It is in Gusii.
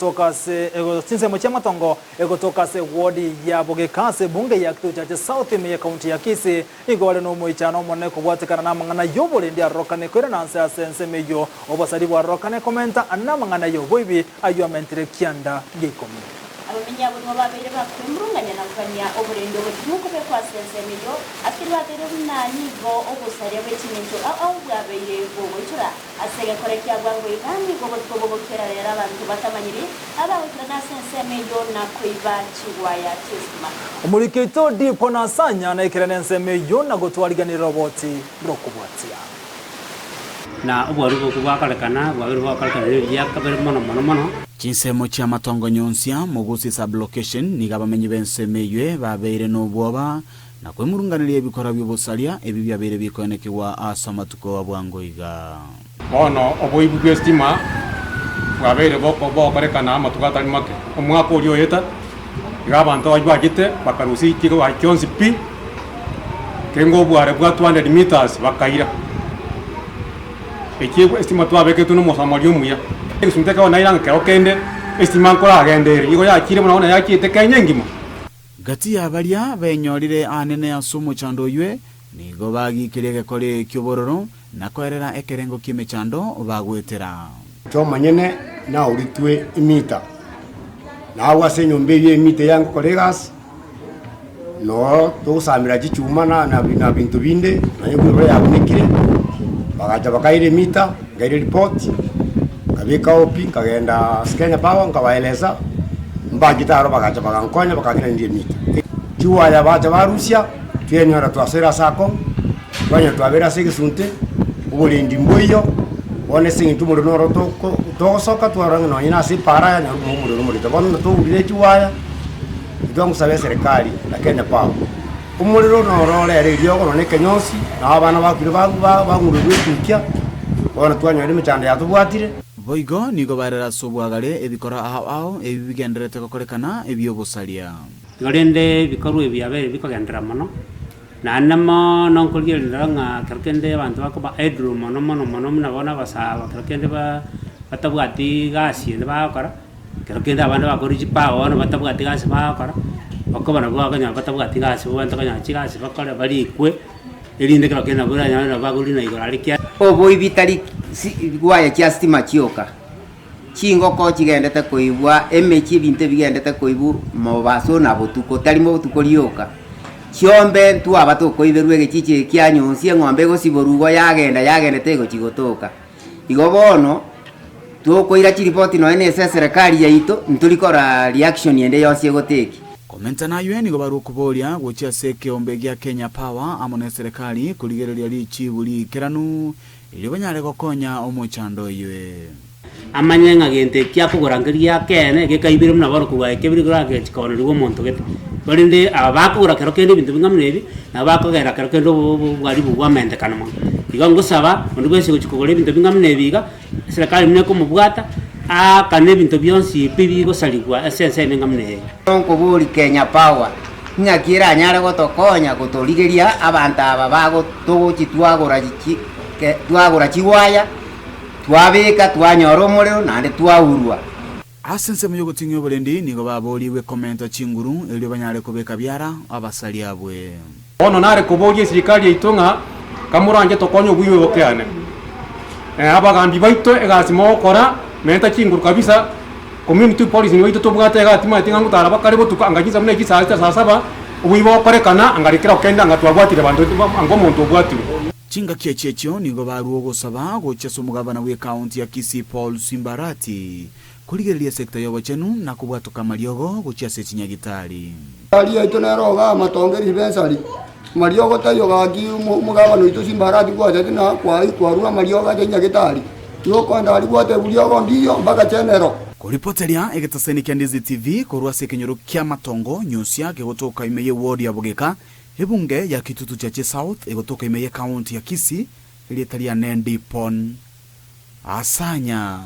Gotoka ase chinsemo chi'amatongo egotoka ase ewodi ya Bogeka ase ebunge ya Kitutu Chache South ime y'ekaunti ya Kisii nigo bare nomoichano omonene kobwatekana namang'ana y'oborendi arorokane koirana nse ase ensemo eyio obosari bwarorokane komenta namang'ana y'oboibi ayio amentire kianda gia ikomi. Abamenyi abwo nigo babeire bakwemurungania na kogania oborendi oboting'u kobekwa ase ensemo eyio, ase ribaga erio buna nigo obosaria bwe ching'encho ao ao bwabeire bogoichora. Ase egekora kia bwango iga nigo obotuko bogokera rero abanto batamanyiri, abagoikerana ase ensemo eyio na koiba chigwaya chi'estima. Omoriki oito Dipo Nasanya naikerane ensemo eyio na gotwariganera roboti rokobwatia. Na obwaru bokwo bwakorekana, bwabeire bwakorekana nebiya kabere mono mono mono. Chinsemo chi'amatongo nyonsia, Mugusi Sub-location, nigo abamenyi b'ensemo eywe babeire nobwoba Na kwemurunganeria ebikora bi'obosaria, ebi biabeire bikoenekigwa ase amatuko a bwango iga. Bono oboibi bw'esitima bwabeire bogokorekana amatuko atari make. Omwaka oria oeta, iga abanto bayio bachete bakarusia chigari chionsi pi, kenge obware bwa 200 meters bakaira. Eki esitima twabeketwe na omosamaria omuya. Egesunte ekero naira ng'a kero kende esitima nkoragenda ere, igo yachire buna bono yachiete Kenya engima. Gati ya baria benyorire aanene ase omochando oywe, nigo bagiikeria egekori ki'obororo, na koerera ekerengo ki'emechando bagwetera. Inche omonyene nauritwe emita, na agwo ase enyomba eyio emita eyio ngokora egasi, noo togosambera chichuma na na na binto binde, nonye buna yabunekire, bagacha bakaira emita, nkaira eripoti, nkabeka OP, nkagenda ase Kenya Power nkabaeleza. Mbachete aro bagacha bagankonya bakang'iraneria emita. Chiwaya bacha barusia, twenyora twasoire ase akong'u, twanyora twabeire ase egesunte, oborendi mboiyo, bono ase eng'encho omorero noro toko togosoka twarora ng'a nonye na ase epaara yanyora buna omorero omorito. Bono natogurire chiwaya, intwagosaba eserekari na Kenya Power, omorero noro orere eriogo nonye na ekenyonsi, nabo abana bakure ba bang'urerwe etukia, bono twanyora emechando yatobwatire. Boigo nigo barere ase obwagare ebikoro ao ao ebi bigendererete gokorekana ebi'obosaria. Igo rende ebikorwa ebi biabeire bikogenderera mono, naende mono nkorigereria ndore ng'a ekero kende abanto bakoba idle mono mono mono buna bono abasae ekero kende ba batabwati gasi ende bagokora, ekero kende abande bakorire chipawa bono batabwati gasi bagokora, okoba nabwo bakonyora batabwati gasi babwenerete konyora chigasi bakore barikwe. Erinde kera kende nabo oranyore nabo bagorire na igoro are kia. Oboibi tari gwaya chia stima chioka, chingoko chigendete koibwa, emechie ebinto ebigendete koibwa mobaso na botuko, tari botuko rioka. Chiombe ntwaba tokoiberwa egechichi eke kia nyonsi eng'ombe egosiborwa igo yagenda yagenda tegochi gotoka. Igo bono, tokoira chiripoti nonya na ase eserekari yaito, ntori kora reaction ende yonsi egoteki. Komenta naywe nigo barwe okoboria gochia ase ekeombe gia Kenya Power amo neserekari korigereria richibu riikeranu erio banyare gokonya omochando oywe. Amanye ng'a gento eki akogora nkeria giakeene, gekaibire buna bono korwa ekebiri koragechi kooneriwa omonto gete. Korende aba bakogora kero kende ebinto bing'a buna ebi, nabo bakogera kero kende obwaribu bwamentekana mono. Igo ngosaba, onde bwensi ogochia kogora ebinto bing'a buna ebi iga, eserekari buna ekomobwata, aakane ebinto bionsi pi bigosarigwa ase ensemo eng'a buna eye. Nkoboria Kenya Power, ing'aki eranyare gotokonya gotorigeria abanto aba bago togochi twagora chi twagora chiwaya, Twabeka, twanyora omorero, naende twaurwa. Ase ensemo y'ogoting'ia oborendi nigo baboorigwe komenta chinguru, erio banyare kobeka biara abasaria abwe. Bono nare koboria esirikari yaito ng'a kamoranche tokonye oboime bokeane. Abagambi baito egasi mogokora menta chinguru kabisa, community policing baito tobwate igaa timanyeti ng'a ngotara bakare botuko anga chinsa buna echi saa sita saa saba, oboibi bogokorekana anga kera kende anga twabwatire abanto anga omonto obwatirwe. Chingaki echi echio nigo barua ogosaba gochia ase omogabana bw'ekaunti ya Kisii Paul Simbarati korigereria esekta y'obochenu na kobwatoka amariogo gochia ase chinyagitari. Gari yaito nero igaa amatongo eribensari, mariogo taiyo gaki omogabana oito Simbarati gwachete na kwarua amariogo ache nyagetari, igo okoenda aria gwatebwa riogo ndiyo mpaka General. Koripoteria egetaseni kia Ndizi TV korwa ase ekenyoro kia Matongo, Nyusia, kegotoka ime ye ward ya Bogeka, Ebunge ya Kitutu Chache South egotoka ime ye county ya Kisii, erieta riane Ndipon Asanya.